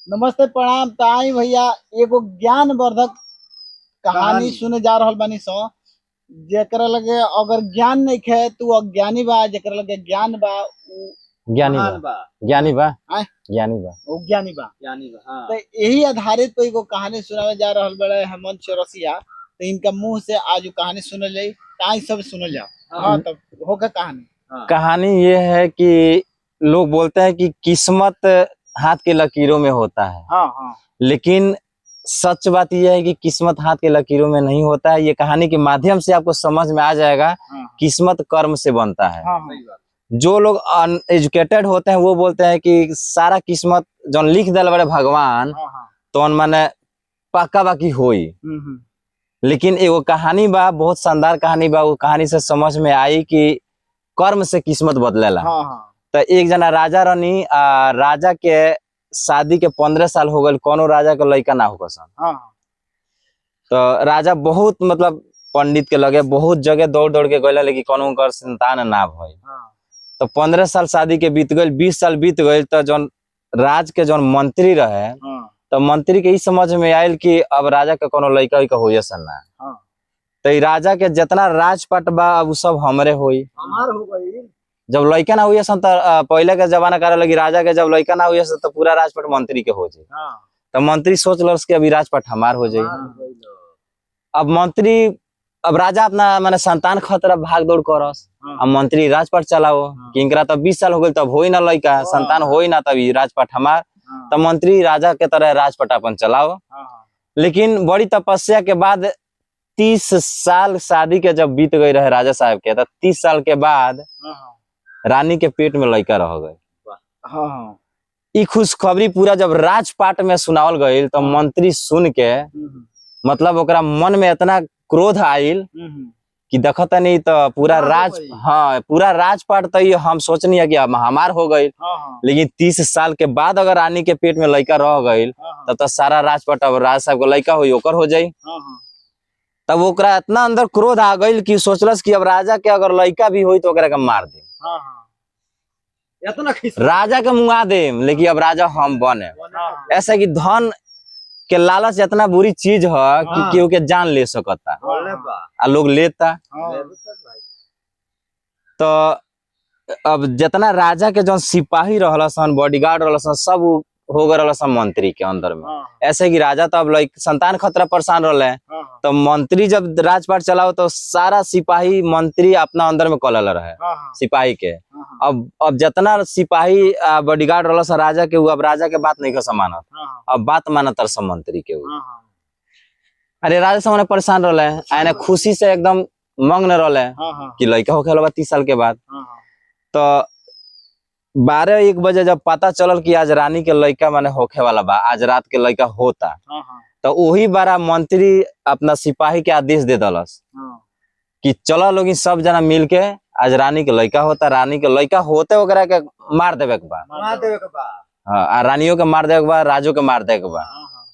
नमस्ते प्रणाम। त आई भैया एगो ज्ञानवर्धक कहानी कहानी। सुने जा रहल बानी सो, जेकरा लगे अगर ज्ञान नइखे तो उ अज्ञानी बा, जेकरा लगे ज्ञान बा उ ज्ञानी महान बा। बा। ज्ञानी बा। आय? ज्ञानी बा। उ ज्ञानी बा। ज्ञानी बा, हाँ। तो यही आधारित पे एगो कहानी सुनावे जा रहल बड़े हेमंत चौरसिया, तो इनका मुंह से आज उ कहानी सुनल जाई। त आई सब सुनल जाओ। हाँ तब होगा कहानी। हाँ। कहानी ये है कि लोग बोलते हैं कि किस्मत हाथ के लकीरों में होता है, हाँ हाँ। लेकिन सच बात यह है कि किस्मत हाथ के लकीरों में नहीं होता है। ये कहानी के माध्यम से आपको समझ में आ जाएगा। हाँ। किस्मत कर्म से बनता है। हाँ हाँ। सही बात। जो लोग अनएजुकेटेड होते हैं वो बोलते हैं कि सारा किस्मत जौन लिख दिल बड़े भगवान हाँ हाँ। तौन माने पक्का बाकी होई। हम्म। लेकिन एगो कहानी बा, बहुत शानदार कहानी बा। वो कहानी से समझ में आई कि कर्म से किस्मत बदलेला। हाँ हाँ। तो एक जना राजा रहनी, आ राजा के शादी के 15 साल हो गए, कोनो राजा के लड़का ना हो सन। हाँ तो राजा बहुत मतलब पंडित के लगे बहुत जगह दौड़ दौड़ के गए, लेकिन कोनो उनकर संतान ना भइल। हाँ। तो 15 साल शादी के बीत गई, 20 साल बीत गई, तो जौन राज के जौन मंत्री रहे, हाँ तो मंत्री के ई समझ में आयल कि अब राजा के कोनो लड़का उइका होइए सन ना। हाँ। तो ई राजा के जितना राजपाट बा अब उ सब हमरे होई। हमार हो गई। जब लड़का ना हुई सन तो पहले के जमाना करे लगी राजा के जब लड़का ना हुई सन तो पूरा राजपाट मंत्री के हो जाए। हाँ। तो मंत्री सोच लस कि अभी राजपाट हमार हो जाए। हमार हो गई लो। अब मंत्री अब राजा अपना माने संतान खतरा भाग दौड़ करस, हाँ। अब मंत्री राजपाट चलाओ हाँ। कि इनकरा तब 20 साल हो गई तब होई ना लड़का, हाँ। संतान होई ना, तब ई राजपाट हमार। हाँ। तब मंत्री राजा के तरह राजपाट अपन चलाओ। हाँ लेकिन बड़ी तपस्या के बाद 30 साल शादी के जब बीत गई रहे राजा साहब के, तो 30 साल के बाद हाँ। रानी के पेट में लड़का रह गए। हाँ हाँ। ई खुशखबरी पूरा जब राजपाट में सुनावल गई तो मंत्री सुन के हम्म मतलब ओकरा मन में इतना क्रोध आइल हम्म। कि देखत नहीं तो पूरा हमार हो राज गई। हाँ पूरा राजपाट तो ये हम सोचनी है कि अब हमार हो गई, हाँ हाँ। लेकिन 30 साल के बाद अगर रानी के पेट में लड़का रह गई हाँ तब तो सारा राजपाट अब राज साहब के लड़का होई ओकर हो जाई। हाँ हाँ। तब ओकरा इतना अंदर क्रोध आ गई कि सोचलस कि अब राजा के अगर लड़का भी होई तो ओकरा के मार दे, हाँ हाँ। इतना खिस राजा के मुआ दे, लेकिन अब राजा हम बने। हाँ। ऐसा कि धन के लालच इतना बुरी चीज है कि हाँ। केहू के जान ले सकता बोले बा। आ लोग लेता। हाँ। लेबे तक भाई। तो अब जितना राजा के जौन सिपाही रहल सन, बॉडीगार्ड रहल सन, सब उ हो गए रहल सन मंत्री के अंदर में। हाँ ऐसे कि राजा तो अब लाइक संतान खतरा परेशान रहले, हाँ। तो मंत्री जब राजपाट चलाओ तो सारा सिपाही मंत्री अपना अंदर में कलल रहे हाँ हाँ। सिपाही के। हाँ अब जितना सिपाही बॉडीगार्ड रहल सन राजा के, उ अब राजा के बात नहीं मानत, हाँ। अब बात मानत तर मंत्री के उ। हाँ अरे राजा सामने परेशान रहले, आने खुशी से एकदम मग्न रहले हाँ। हाँ कि लड़का होखे वाला बा 30 साल के बाद। हाँ। तो 12-1 बजे जब पता चलल कि आज रानी के लड़का माने होखे वाला बा, आज रात के लड़का होता, हाँ तो वही बारा मंत्री अपना सिपाही के आदेश दे दलस हाँ। कि चलो लोग सब जना मिल के आज रानी के लड़का होता, रानी के लड़का होते ओकरा के मार देवे के बा। मार देवे के बा। हाँ, आ रानियों के मार देवे के बा, राजो के मार देवे के बा। हाँ हाँ।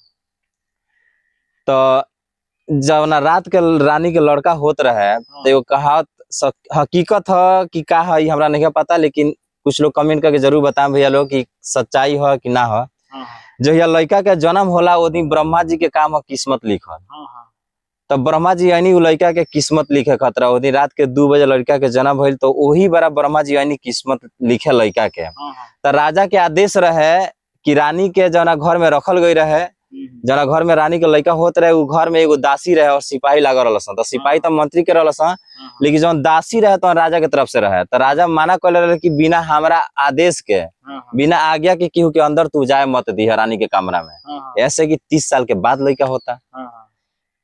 तो जब ना रात के रानी के लड़का होत रहे तो एगो कहावत हकीकत है कि का है हमरा नहीं पता, लेकिन कुछ लोग कमेंट करके जरूर बताएं भैया लोग कि सच्चाई है कि ना है। हाँ जो यह लड़का के जन्म होला ओ दिन ब्रह्मा जी के काम है किस्मत लिखल। हाँ हाँ। तब ब्रह्मा जी यानी उ लड़का के किस्मत लिखे खतरा ओ दिन रात के 2 बजे लड़का के जन्म भइल, तो वही बड़ा ब्रह्मा जी यानी किस्मत लिखे लड़का के। हाँ हाँ। तो राजा के आदेश रहे कि रानी के जना घर में रखल गई रहे, जना घर में रानी के लड़का होत रहे उ घर में एगो दासी रहे और सिपाही लागल रहल सन। तो सिपाही तो मंत्री के रहल सन, लेकिन जौन दासी रहे तो राजा के तरफ से रहे। तो राजा मना कर रहे कि बिना हमरा आदेश के, बिना आज्ञा के केहू के अंदर तू जाए मत दीह रानी के कमरा में। ऐसे कि 30 साल के बाद लड़का होता।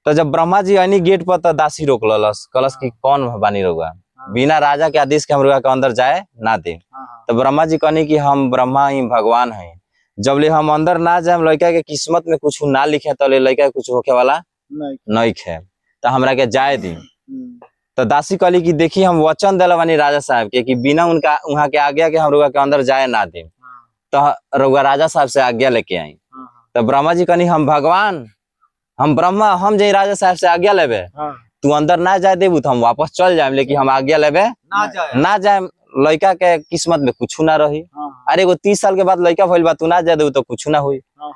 तो जब ब्रह्मा जी यानी गेट पर तो दासी रोक ललस, कलस कि कौन बानी रहुआ, बिना राजा के आदेश के हम रउआ के अंदर जाए ना दे। तो ब्रह्मा जी कहनी कि हम ब्रह्मा ही भगवान हैं, जब ले हम अंदर ना जाए लड़का के किस्मत में कुछ ना लिखे तो ले लड़का के कुछ होखे वाला नहीं। नहीं खे, तो हमरा के जाए दी। तो दासी कहली कि देखी हम वचन दिला बानी राजा साहब के कि बिना उनका वहाँ के आज्ञा के हम रउआ के अंदर जाए ना दे, तो रउआ राजा साहब से आज्ञा लेके आई। तो ब्रह्मा जी कहनी हम भगवान, हम ब्रह्मा, हम जे राजा साहब से आज्ञा लेबे, तू अंदर ना जाए देबू तो हम वापस चल जाए, लेकिन हम आज्ञा लेबे ना जाए ना जाए। लड़का के किस्मत में कुछ ना रही। हाँ अरे एगो 30 साल के बाद लड़का भइल बा, तू ना जाए देबू तो कुछ ना होई। हाँ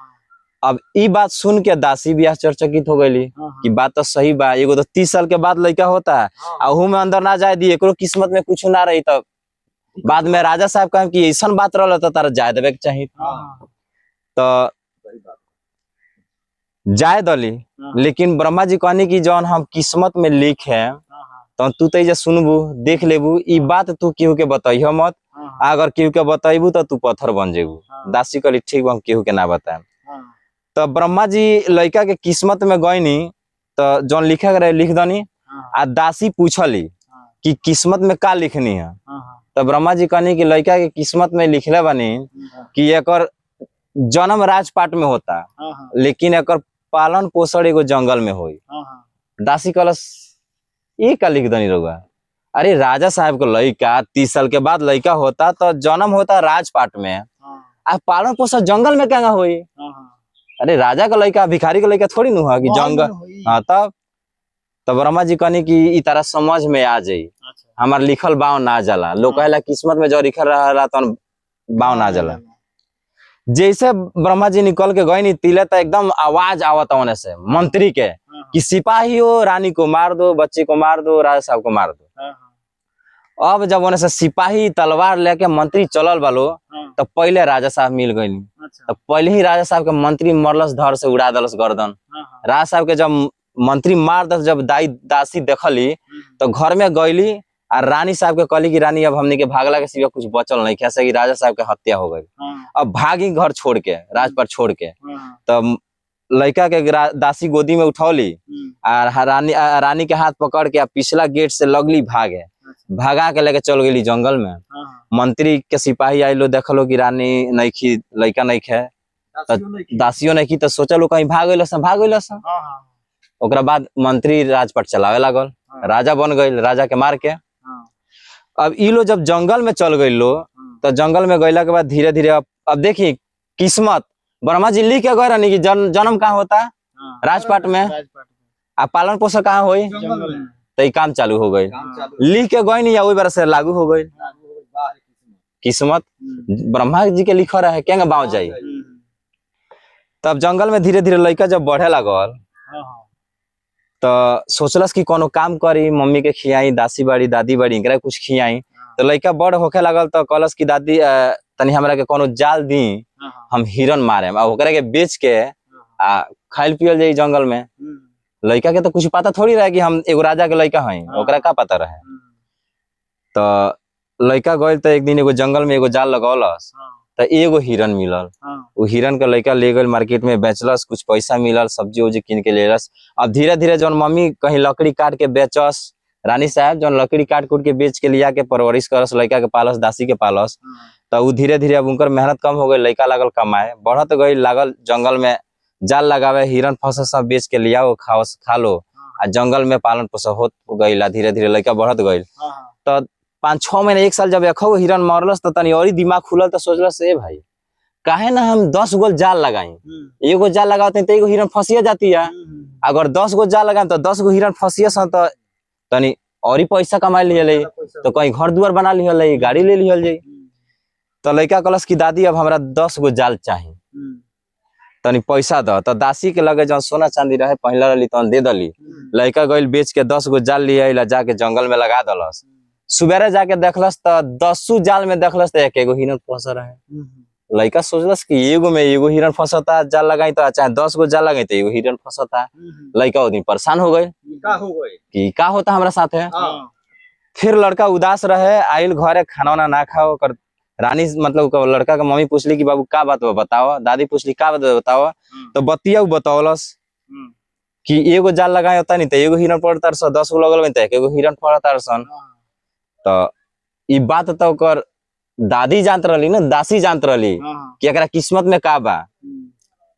अब ई बात सुन के दासी भी आश्चर्यचकित हो गईली हाँ कि बात तो सही बा, एगो तो 30 साल के बाद लड़का होता है हाँ। आ ओहू में अंदर ना जाए दी, एकरो किस्मत में कुछ ना रही। तब बाद में राजा साहब कहन कि ऐसन बात रहल तो तारा जाए देवे के चाही। हाँ तो सही बात। जाए दली, हाँ। लेकिन ब्रह्मा जी कहनी कि जौन हम किस्मत में लिखे हाँ तो तू तो सुनबू देख लेबू, ई बात तू केहू के बतैह मत, हाँ अगर केहू के बतैबू तो तू पत्थर बन जेबू। हाँ। दासी कहली ठीक बा, हम केहू के ना बताएम। हाँ तो ब्रह्मा जी लड़का के किस्मत में गईनी तो जौन लिखे के रहे लिख दनी। हाँ आ दासी पूछली हाँ। कि किस्मत में का लिखनी है, हाँ तो ब्रह्मा जी कहनी कि लड़का के किस्मत में लिखले बानी कि एकर जन्म राजपाट में होता, हाँ हाँ लेकिन एकर पालन पोषण एगो जंगल में होई। हाँ दासी कहलस ई का लिख दनी रउआ? अरे राजा साहब के लड़का 30 साल के बाद लड़का होता तो जन्म होता राजपाट में, हाँ आ पालन पोषण जंगल में केना होई? हाँ अरे राजा का लड़का भिखारी का लड़का थोड़ी नु है कि जंगल। हाँ तब तो ब्रह्मा जी कहनी कि ई तारा समझ में आ जाई, अच्छा हमार लिखल बाव ना जाला, लोग हाँ। कहेला किस्मत में जो लिखल रहला तन बाव ना जाला। जैसे ब्रह्मा जी निकल के गए नी तिले तो एकदम आवाज आवत ओने से मंत्री के हाँ कि सिपाही हो रानी को मार दो, बच्चे को मार दो, राजा साहब को मार दो। हाँ अब जब ओने से सिपाही तलवार लेके मंत्री चलल बालो हाँ तो पहले राजा साहब मिल गईनी। अच्छा तो पहले ही राजा साहब के मंत्री मरलस, धर से उड़ा दलस गर्दन। हाँ हाँ राजा साहब के जब मंत्री मार दस, जब दाई दासी देखली तो घर में गईली आ रानी साहब के कहली कि रानी अब हमने के भागला के सिवा कुछ बचल नहीं, कैसे कि राजा साहब के हत्या हो गई। हाँ अब भागी घर छोड़ के, राजपाट छोड़ के। हाँ तब लड़का के दासी गोदी में उठौली आ रानी रानी के हाथ पकड़ के आ पिछला गेट से लगली भागे, भागा के लेके चल गेली जंगल में। हाँ मंत्री के सिपाही आइलो, देखलो कि रानी नहीं खी, लड़का नहीं खे, दासियों नहीं की। दासियों नहीं खी, तो सोचलो कहीं भाग गइल, भाग गइल। हाँ हाँ ओकरा बाद मंत्री राजपाट चलावे लागल, हाँ। राजा बन गइल राजा के मार के। हाँ अब ई लो जब जंगल में चल गइल लो तो जंगल में गइला के बाद धीरे धीरे अब देखी किस्मत ब्रह्मा जी लिख के गए रहनी कि जन्म कहाँ होता हाँ राजपाट में, राजपाट में आ पालन पोषण कहाँ होई, जंगल में तो ई काम चालू हो गई। काम चालू लिख के गई नहीं या वही बार से लागू हो गई लागू हो गई, बाहर किस्मत। किस्मत ब्रह्मा जी के लिखा रहे केंगे बाव जाई। तब जंगल में धीरे धीरे लड़का जब बढ़े लागल हाँ हाँ तो सोचलस कि कोनो काम करी, मम्मी के खियाई, दासी बाड़ी दादी बाड़ी इनकरा कुछ खियाई। तो लड़का बड़ होखे लागल तो कहलस कि दादी तनी हमरा के कोनो जाल दी, हाँ हाँ हम हिरन मारे आ ओकरा के बेच के आ खाइल पियल जाई जंगल में। लड़का के तो कुछ पता थोड़ी रहे कि हम एगो राजा के लड़का हई, हाँ। ओकरा का पता रहे। तो लड़का गइल तो एक दिन एगो जंगल में एगो जाल लगौलस हाँ तो एगो हिरन मिलल। हाँ वो हिरन के लड़का ले गइल मार्केट में बेचलस, कुछ पैसा मिलल, सब्जी उब्जी कीन के लेलस। अब धीरे धीरे जौन मम्मी कहीं लकड़ी काट के बेचस, रानी साहब जौन लकड़ी काट कूट के बेच के लिया के परवरिश करस, लड़का के पालस, दासी के पालस, तो उ धीरे धीरे अब उनकर मेहनत कम हो गई, लड़का लागल कमाए, बढ़त गई, लागल जंगल में जाल लगावे, हिरन फसल सब बेच के लियाओ खाओ खा लो, आ जंगल में पालन पोषण होत गई, धीरे धीरे लड़का बढ़त गई। हाँ 5-6 महीना 1 साल जब एखो हिरन मरलस तो तनी और दिमाग खुलल, तो सोचलस ए भाई काहे ना हम 10 गो जाल लगाई, एगो जाल लगाते तो एगो हिरन फंसिया जाती है, अगर 10 गो जाल लगाएम तो 10 गो हिरन फंसिया सन तो तनी और ही पैसा कमा लिहल, तो कहीं घर दुआर बना लिहल, गाड़ी ले लिहल जाई। तो लड़का कहलस कि दादी अब हमरा 10 गो जाल चाही, तनी पैसा द। तो दासी के लगे जौन सोना चांदी रहे पहला रहली तहन दे दली। लड़का गइल बेच के 10 गो जाल ले आइल, जाके जंगल में लगा दलस। सुबेरे जाके देखलस तो 10 जाल में देखलस तो एक एगो हिरन फंसल रहे। लड़का सोचलस कि एगो में एगो हिरन फंसता जाल लगाई तो, चाहे 10 गो जाल लगाई तो एगो हिरन फंसता। लड़का ओ दिन परेशान हो गई का हो गई कि का होता हमरा साथे। हाँ फिर लड़का उदास रहे, आइल घरे खाना वाना ना खाओ कर रानी मतलब लड़का के मम्मी पूछली कि बाबू का बात बा बताओ, दादी पूछली का बात बा बताओ, तो बतिया उ बतौलस कि एगो जाल लगाए होता नहीं तो एगो हिरन पड़ता सन, 10 गो लगल तो एगो हिरन पड़ता सन। तो ई बात तो ओकर दादी जानत रहली ना, दासी जानत रहली कि एकरा किस्मत में का बा,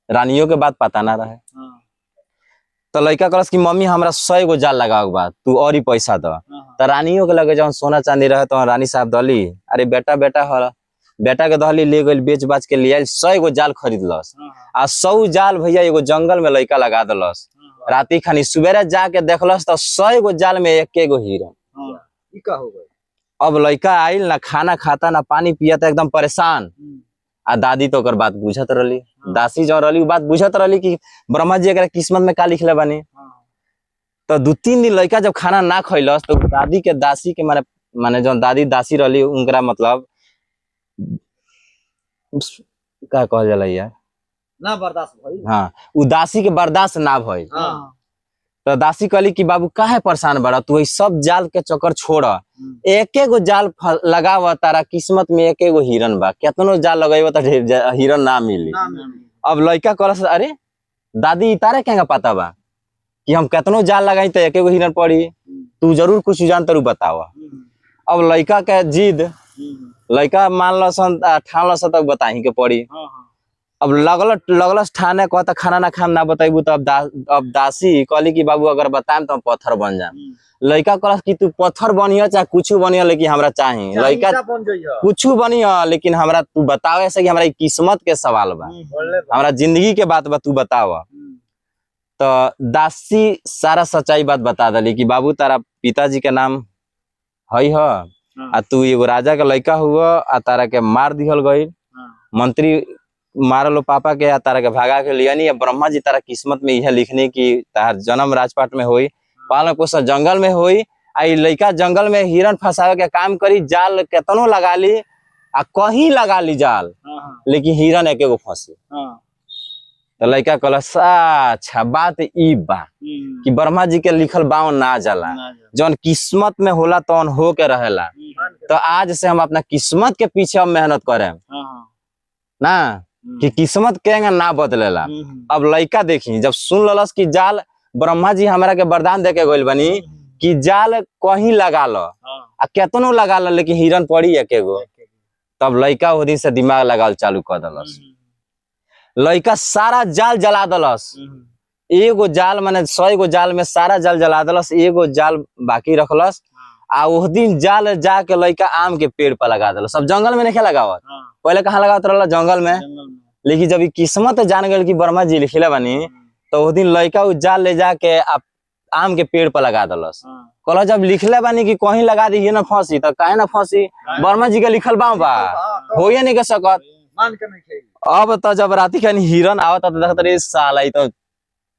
रानियों के बात पता ना रहे। तो लड़का कहलस कि मम्मी हमरा 100 गो जाल लगावे के बा, तू और ही पैसा द। तो रानियों के लगे जौन सोना चांदी रहे तो रानी साहब दली, अरे बेटा बेटा हर बेटा के दहली ले गइल बेच बाच के ले आइल, 100 गो जाल खरीदलस आ 100 जाल भैया एगो जंगल में लड़का लगा दलस। राती खानी सुबेरे जाके देखलस तो 100 गो जाल में एक एगो हिरन। ई का हो गई। अब लड़का आइल ना खाना खाता ना पानी पियता, एकदम परेशान। आ दादी तो ओकर बात बुझत रहली, दासी जो रहली उ बात बुझत रहली कि ब्रह्मा जी एकरा किस्मत में का लिखले बानी। तो 2-3 दिन लड़का जब खाना ना खैलस तो दादी के दासी के माने माने जो दादी दासी रहली उनकरा मतलब का कहल जाला यार, ना बर्दाश्त भइल। हाँ, उ दासी के बर्दाश्त ना भइल। हाँ। तो दासी कहली कि बाबू काहे परेशान बड़ा तू, ई सब जाल के चक्कर छोड़, एके गो जाल लगाव, तारा किस्मत में एके गो हिरन बा, केतनो जाल लगेबो त ढेर हिरन ना मिली। ना मिली। अब लड़का कहलस अरे दादी तारे केंगा पता बा कि हम केतनो जाल लगाई त एके गो हिरन पड़ी, तू जरूर कुछ जान तरू बतावा। अब लड़का के जिद, लड़का मान लसन ठान लसन तब बताही के पड़ी। अब लगल लगलस ठाने कहता खाना ना खाम ना बताइबू। तो अब दासी कहली कि बाबू अगर बताएम तो हम पत्थर बन जाम। लड़का कहलस कि तू पत्थर बनिह चाहे कुछ बनिह लेकिन हमरा चाही, लड़का ईटा बन जइह। कुछ बनिह लेकिन हमरा तू बतावे ऐसे कि हमरा ई किस्मत के सवाल बा, बोलले बा। हमरा जिंदगी के बात बा, तू बतावा। तो दासी सारा सच्चाई बात बता दली कि बाबू तारा पिताजी के नाम हई ह, आ तू एगो राजा के लड़का हुआ आ तारा के मार दिहल गइल, मंत्री मारलो पापा के आ तारा के भागा के लियनी, आ ब्रह्मा जी तारा किस्मत में यह लिखनी कि तार जन्म राजपाट में होई, पालन पोषण जंगल में होई, आ ई लड़का जंगल में हिरन फंसावे के काम करी, जाल केतनो लगा ली आ कहीं लगा ली जाल लेकिन हिरन एके गो फंसी। तो लड़का कहलस अच्छा बात ई बा कि ब्रह्मा जी के लिखल बाव ना जाला, जौन किस्मत में होला तौन हो के रहेला। तो आज से हम अपना किस्मत के पीछे हम मेहनत करें ना कि किस्मत केंगा ना बदलेला। अब लड़का देखी जब सुन ललस कि जाल ब्रह्मा जी हमरा के वरदान दे के गइल बनी कि जाल कहीं लगा लो आ केतनो लगा लो लेकिन हिरन पड़ी एके गो, तब लड़का ओ दिन से दिमाग लगावल चालू कर दलस। लड़का सारा जाल जला दलस, एगो जाल माने 100 गो जाल में सारा जाल जला दलस, एगो जाल बाकी रखलस। आ ओह दिन जाल जाके लड़का आम के पेड़ पर लगा दलस। सब जंगल में नहीं लगावत, पहले कहाँ लगावत रहला जंगल में, लेकिन जब ई किस्मत जान गइल कि ब्रह्मा जी लिखले बानी तो ओ दिन लड़का उ जाल ले जाके आम के पेड़ पर लगा दलस। कहला जब लिखले बानी कि कहीं लगा दी ना फंसी तो काहे ना फंसी, ब्रह्मा जी के लिखल बा बा होइए नहीं के सकत। मान के नहीं खेली। अब तो जब राती के हिरन आवत त देखत रे साला ई तो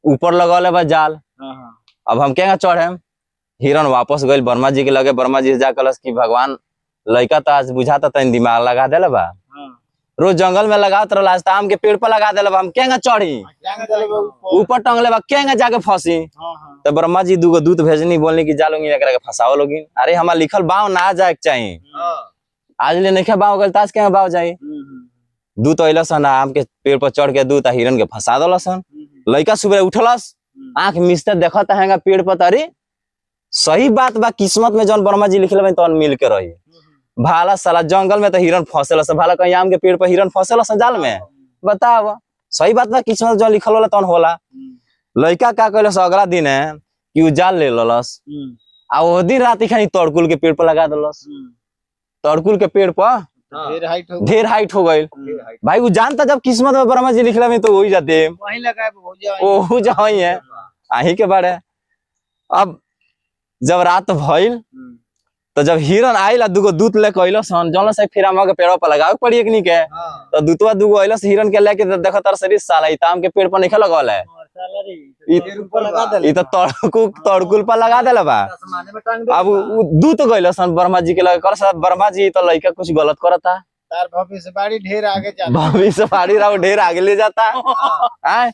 ऊपर लगल बा जाल, अब हम केना चढ़ेम। हिरन वापस गइल ब्रह्मा जी के लगे, ब्रह्मा जी से जा कहलस कि भगवान लड़का तो आज बुझाता तनी दिमाग लगा देले बा, रोज जंगल में लगावत रहल आज त आम के पेड़ पर लगा देले बा, हम केना चढ़ी, ऊपर टंगले बा केना जाके फंसी। तो ब्रह्मा जी दूगो दूत भेजनी, बोलनी कि जा लोगी एकरा के फंसाओ लोगी, अरे हमार लिखल बाव ना जाए के चाही, आज ले नइखे बाव गइल त आज केना बाव जाई। दूत अइलसन आम के पेड़ पर चढ़ के दूत आ हिरन के फंसा दलसन। लड़का सुबह उठलस, आंख मिसते देखत हैगा पेड़ पर, अरे सही बात बा किस्मत में जौन ब्रह्मा जी लिखले बानी तौन मिल के रही। भाला साला जंगल में तो हिरन फंसेलस, भाला कहीं आम के पेड़ पर हिरन फंसेलस जाल में, बताव सही बात बा किस्मत जौन लिखल होला तौन होला। लड़का का कहलस अगला दिन है कि उ जाल ले ललस आ ओ दिन राती खानी तड़कुल के पेड़ पर लगा दलस, तड़कुल के पेड़ पर ढेर हाइट हो ढेर हाइट हो गइल। भाई वो जानता जब किस्मत में ब्रह्मा जी लिखला में तो वही जाते वहीं लगाए हो जाए ओहू जहीं है आही के बारे। अब जब रात भइल तो जब हिरन आइल आ दूगो दूत लेके अइलस हन, जौन से फिर आम के पेड़ पर लगावे पड़ी एकनी के, तो दूतवा दूगो अइलस हिरन के लेके, तो देखत तार शरीर साला ई त आम के पेड़ पर नहीं लगल है, ई त तड़कुल पर लगा देले बा। अब उ दूत गइलस हन ब्रह्मा जी के लगे, कहलस ब्रह्मा जी त लइका कुछ गलत करता, तार भविष्यवाणी ढेर आगे जाता, भविष्यवाणी राव ढेर आगे ले जाता। आय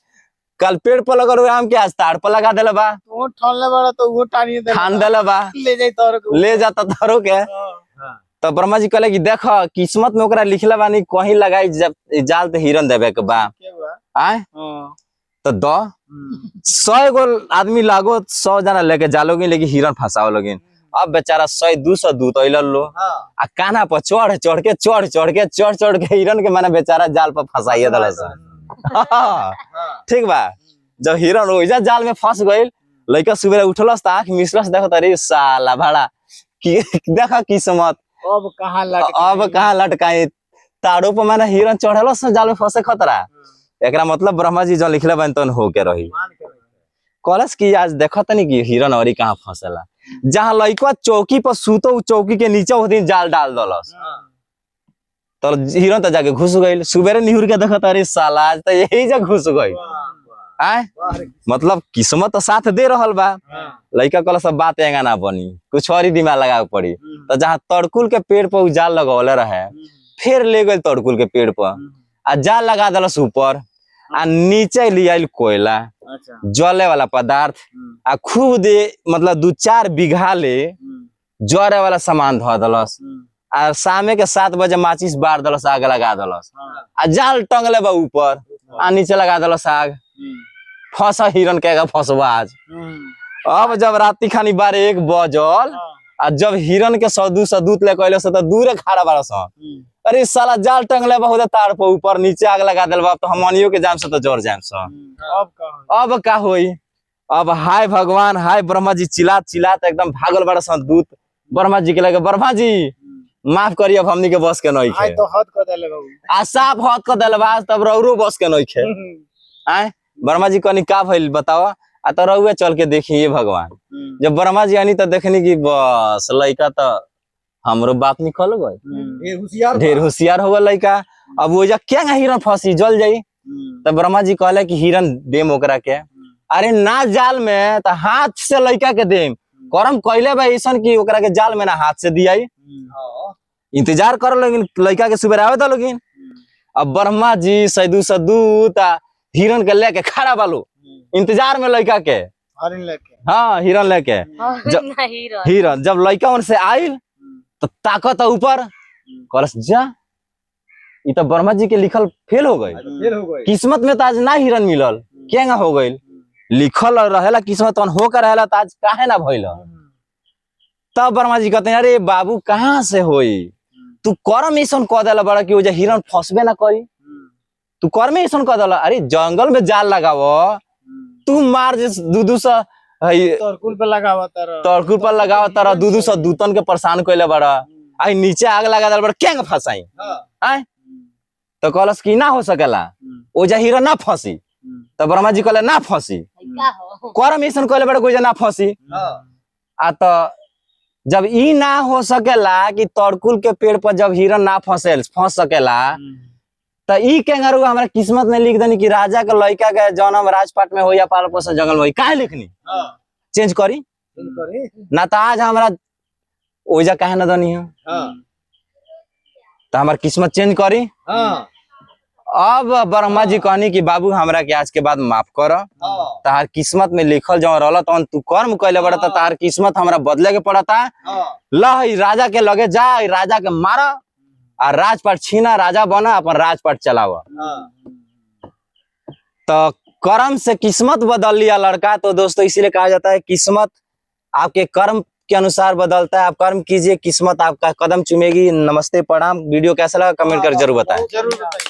कल पेड़ पर लगल आम के आज तार पर लगा देले बा, तू ठानले बड़ा तो वो टानिए देले, ठान देले बा, ले जाई तोर के, ले जाता तारो के। तो ब्रह्मा जी कहले कि देख किस्मत में ओकरा लिखले बानी कहीं लगाई जब जाल ते हिरन देवे के बा, आय तो the 100 गो आदमी लागो 100 जना लेके जालोगी लेकिन हिरन फंसाओ लोगिन। अब बेचारा 100-200 दूत अइल लो आ कान्हा पर चढ़ चढ़ के चढ़ चढ़ के चढ़ चढ़ के हिरन के माने बेचारा जाल पर फंसाइए दलस। ठीक बा, जब हिरन ओइजा जाल में फंस गइल, लइका सुबह उठलस त आंख मिसलस, देखत अरे साला भाड़ा कि देखा किस्मत अब कहां लटक, अब कहां लटकाई, तारो पर माने हिरन चढ़लस जाल में फंसे खतरा। एकरा मतलब ब्रह्मा जी जो लिखले बन तन हो के रही। कलस की आज देखत नहीं कि हिरन औरी कहां फंसेला। जहाँ लइकवा चौकी पर सुतो उ चौकी के नीचे वो दिन जाल डाल दलस। तो हिरन तो जाके घुस गइल। सुबेरे निहुर के देखत, अरे साला आज तो यही जा घुस गइल। आय मतलब किस्मत तो साथ दे रहल बा। लइका कहल सब बात एंगा ना बनी, कुछ और ही दिमाग लगावे के पड़ी। तो जहाँ तड़कुल के पेड़ पर उ जाल लगवले रहे, फिर ले गइल तड़कुल के पेड़ पर आ जाल लगा दलस ऊपर आ नीचे ले आइल कोयला, अच्छा। जले वाला पदार्थ आ खूब दे मतलब 2-4 बीघा ले जरे वाला सामान धो दलस आ शामे के 7 बजे माचिस बार दलस, आग लगा दलस आ जाल टंगले बा ऊपर आ नीचे लगा दलस आग। फंसा हिरन के फंसवा आज। अब जब राती खानी 12-1 बजल आ जब हिरन के सदू सदूत ले कहले से तो दूरे खड़ा बाड़ा सन। अरे साला जाल टंगले बहुत तार पर ऊपर नीचे आग लगा देल बा, तो हमनियो के जाम से तो जर जाम सन। अब का होई? अब का होई? अब हाय भगवान हाय ब्रह्मा जी, चिल्लात चिल्लात एकदम भागल बड़ा सन दूत ब्रह्मा जी के लगे, ब्रह्मा जी माफ करिए, अब हमनी के बस के नहीं आज खे। तो हद कर देले बाबू। आ साफ हद क देलबा तब रौरो बस के नहीं खे। आय ब्रह्मा जी कहनी का भइल बताओ, आ तो रउए चल के देखिए भगवान। जब ब्रह्मा जी आनी तो देखनी कि बस लइका तो हमरो बाप निकल गए, ढेर होशियार ढेर होशियार हो गल लइका। अब वो जा क्या हिरन फंसी जल जाई। तो ब्रह्मा जी कहले कि हिरन देम ओकरा के, अरे ना जाल में तो हाथ से लइका के देम। करम कइले बा ऐसन कि ओकरा के जाल में ना हाथ से दियाई। इंतजार कर लेकिन लइका के सुबह आवे तो लेकिन। अब ब्रह्मा जी सैदू सदूत आ हिरन के लेके खड़ा बालो इंतजार में लइका के। हरिन लेके। हाँ हिरन लेके। नहीं रह हिरन जब लइका उनसे आइल तो ताकत ऊपर कहलस जा ई तो ब्रह्मा जी के लिखल फेल हो गई, फेल हो गई। किस्मत में तो आज ना हिरन मिलल, केंगा हो गइल? लिखल रहेला किस्मत तहन होकर रहेला तो आज काहे ना भइल? तब ब्रह्मा जी कहते हैं अरे बाबू कहाँ से होई, तू कर्म ऐसन कह देला बड़ा कि वो हिरन फंसबे ना करी, तू कर्म ऐसन कह देला। अरे जंगल में जाल लगाव तू मार जे दू दू सौ तरकुल पे लगावा तारा। तड़कुल पर लगाव तारा, दू दू सौ दूतन के परेशान कइले बड़ा, आई नीचे आग लगा देला बड़ा, केंग फंसाई? आय तो कहलस कि ना हो सकेला, ओजा हिरन ना फंसी। तो ब्रह्मा जी कहले ना फंसी, का हो? कर्म ऐसन कइले बड़ा कोई ना फंसी। आ तो जब ई ना हो सकेला कि तरकुल के पेड़ पर जब हिरन ना फंसे फंस सकेला, तो ई केंगारू हमरा किस्मत में लिख देनी कि राजा के लड़का के जन्म राजपाट में हो या पाल पोषण जंगल में होई, काहे लिखनी? चेंज करी ना तो आज हमरा ओजा काहे ना दनी हो, तो हमार किस्मत चेंज करी। अब ब्रह्मा जी कहनी कि बाबू हमरा के आज के बाद माफ कर, तहार किस्मत में लिखल जौन रहल तौन तू कर्म कैले बड़ा, त तहार किस्मत हमरा बदले के पड़ता। ल ई राजा के लगे जा, ई राजा के मारा आ राजपाट छीना, राजा बना, अपन राजपाट चलावा। तो कर्म से किस्मत बदल लिया लड़का। तो दोस्तों इसीलिए कहा जाता है किस्मत आपके कर्म के अनुसार बदलता है। आप कर्म कीजिए, किस्मत आपका कदम चूमेगी। नमस्ते, प्रणाम। वीडियो कैसा लगा कमेंट कर जरूर बताएं। जरूर बताइए।